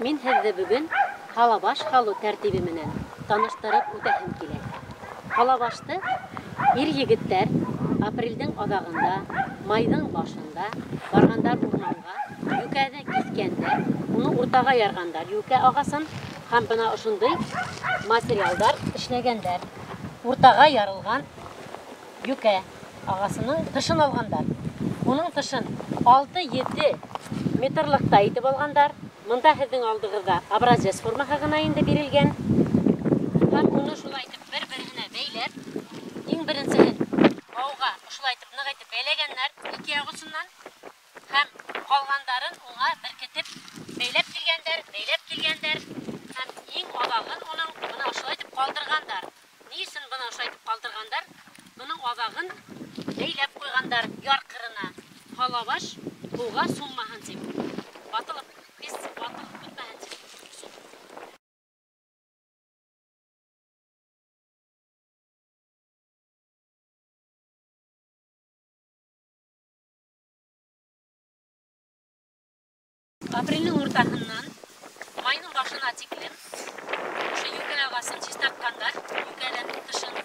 Мин һеҙҙе бөгөн һалабаш һалыу тәртибе менән таныштырып үтәһем килә. Һалабашты ир-егеттәр апрелдең аҙағында, майҙың башында барғандар урманға, йүкәне киҫкәндәр, уны уртаға ярғандар йүкә ағасын һәм бына ошондай материалдар эшләгәндәр. Уртаға ярылған йүкә ағасының тышын алғандар. Уның тышын 6-7 метрлыҡта итеп алғандар. Мында һеҙҙең алдығыҙҙа образец формаһы ғына инде бирелгән. Һәм уны шулай итеп бер-береһенә бәйләп, иң беренсеһен бауға шулай итеп ныҡ итеп бәйләгәннәр ике яҡ осонан һәм ҡалғандарын уңа беркетеп бәйләп килгәндәр, бәйләп килгәндәр һәм иң аҙағын уның бына шулай итеп ҡалдырғандар. Ни өсөн бына шулай итеп ҡалдырғандар? Бының аҙағын бәйләп ҡуйғандар яр ҡырына. Һалабаш һыуға суммаһын тип. Батылып, бис батылып бөтмәһен тип. Апрелдең уртаһынан майҙың башына тиклем ошо йүкә ағасын чистартҡандар, йүкәнең тышын,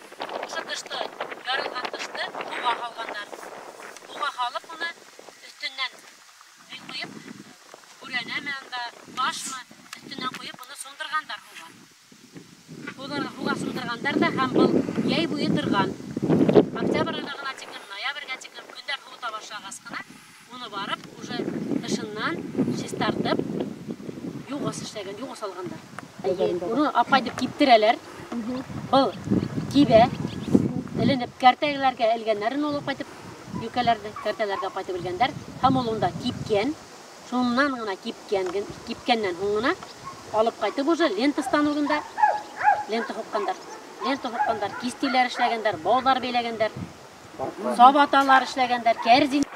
ошо тышты, ярылған тышты һыуға һалғандар. Һыуға һалып уны өҫтөнән өй ҡуйып, бүрәнәме анда, ташмы, өҫтөнән ҡуйып уны сумдырғандар һыуға. Һыуға сумдырғандар ҙа һәм был йәй буйы торған. Октябрь аҙағына тиклем, ноябргә тиклем көндәр һыуыта башлағас ҡына уны барып уже тышынан чистартып юғос эшләгән, юғос алғандар. Уны апайтып киптерәләр. Был кибә, эленеп кәртәләргә элгәндәрен ул апайтып йүкәләрҙе кәртәләргә апайтып элгәндәр. Һәм ул унда кипкән, шунан ғына кипкән, кипкәннән һуң ғына алып ҡайтып уже лента станогында лента һуҡҡандар. Лента һуҡҡандар, кистиләр эшләгәндәр, бауҙар бәйләгәндәр, сабаталар эшләгәндәр, кәрзин.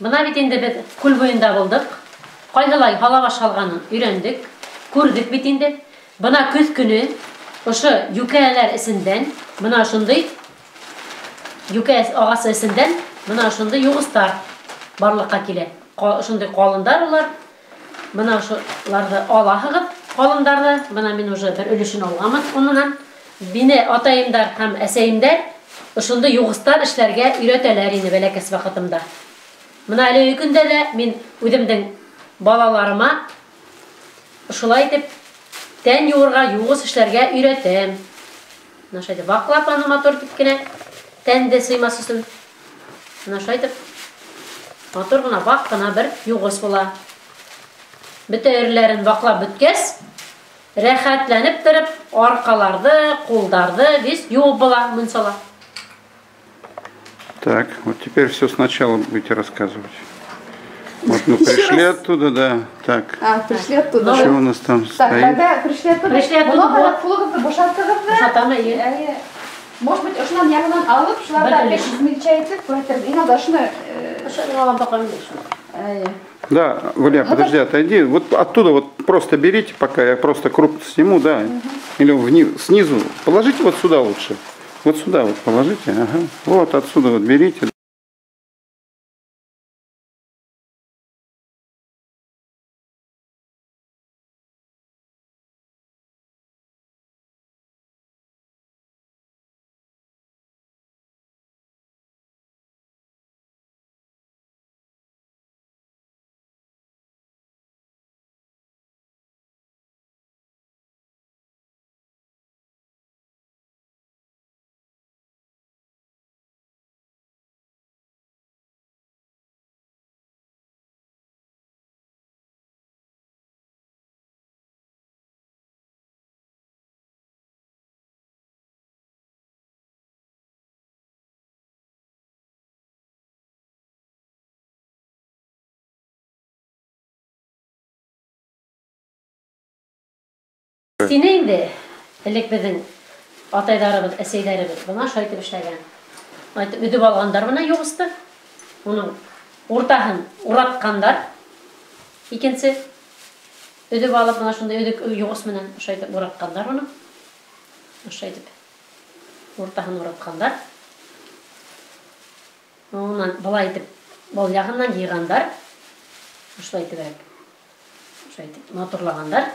Бына бит инде беҙ күл буйында булдыҡ. Ҡайһылай һалабаш һалғанын өйрәндек, күрҙек бит инде. Бына көҙ көнө ошо йүкәләр эсендән, бына ошондай йүкә ағасы эсендән бына ошондай юғыстар барлыҡҡа килә. Ошондай ҡалындар улар. Бына ошоларҙы алаһығыҙ, ҡалындарҙы. Бына мин уже бер өлөшөн алғанмын унынан. Мине атайымдар һәм әсәйемдәр ошондай юғыстар эшләргә өйрәтәләр ине бәләкәс ваҡытымда. Бына әлеге көндә лә мин үҙемдең балаларыма ошолай итеп тән йыуырға, юғыс эшләргә өйрәтәм. Бына шулай итеп ваҡлап аны матур итеп кенә тәнде сыймас өсөн. Бына шулай итеп матур ғына ваҡ ҡына бер юғыс була. Бөтә ерҙәрен ваҡлап бөткәс, рәхәтләнеп тороп арҡаларҙы, ҡулдарҙы весь юып була мунсала. Так, вот теперь все сначала будете рассказывать. Вот мы пришли оттуда, да. Так. А, пришли оттуда. Что у нас там Так, стоит? тогда пришли оттуда. Пришли оттуда. Много флогов бушатығыҙҙы. Может быть, ошонан яңынан алып, шуларҙы опять измельчайте, күрһәтер. И надо ошоно, Ошоно алам да ҡуям шуны. Да, Валя, подожди, отойди. Вот оттуда вот просто берите, пока я просто крупно сниму, да. Или снизу. Положите вот сюда лучше. Вот сюда вот положите, ага. Вот отсюда вот берите. Кистине инде элек беҙҙең атайҙарыбыҙ, әсәйҙәребеҙ бына шулай итеп эшләгән. Айтып өҙөп алғандар бына юғысты. Уның уртаһын уратҡандар. Икенсе өҙөп алып бына шундай өҙөк юғыс менән ошолай итеп уратҡандар уны. Ошолай итеп уртаһын уратҡандар. Унан былай итеп был яғынан йыйғандар. Ошолай итеберәк. Ошолай итеп матурлағандар.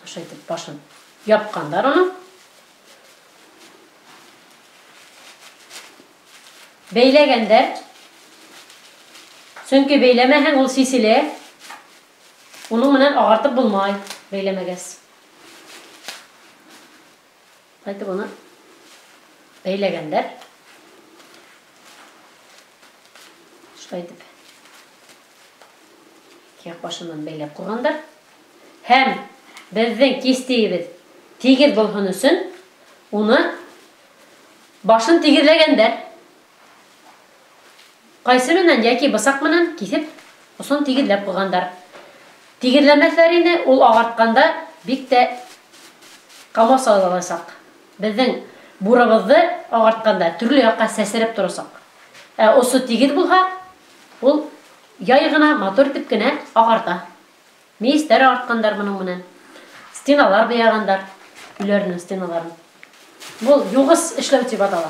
Ошолай итеп башын япҡандар уны. Бәйләгәндәр. Сөнки бәйләмәһәң ул сиселә. Уның менән ағартып булмай бәйләмәгәс. Айтып уны бәйләгәндәр. Шулай итеп яҡ башынан бәйләп ҡуйғандар. Һәм беҙҙең кистейебеҙ тигеҙ булһын өсөн уны башын тигеҙләгәндәр. Ҡайсы менән йәки бысаҡ менән киҫеп осон тигеҙләп ҡуйғандар. Тигеҙләмәҫәр ине, ул ағартҡанда бик тә ҡамасауласаҡ. Беҙҙең бурыбыҙҙы ағартҡанда төрлө яҡҡа сәсерәп торасаҡ. Ә осо тигеҙ булһа, ул яй ғына матур итеп кенә ағарта. Мейестәр ағартҡандар бының менән. Стеналар буяғандар, өйләренең стеналарын. Был юғыс эшләү тип атала.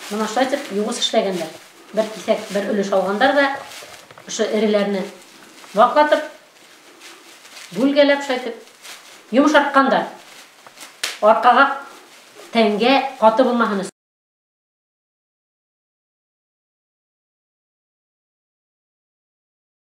Бына шулай итеп юғыс эшләгәндәр. Бер киҫәк, бер өлөш алғандар ҙа ошо эреләрне ваҡлатып, бүлгәләп шулай итеп йомшартҡандар. Арҡаға, тәнгә ҡаты булмаһын өсөн.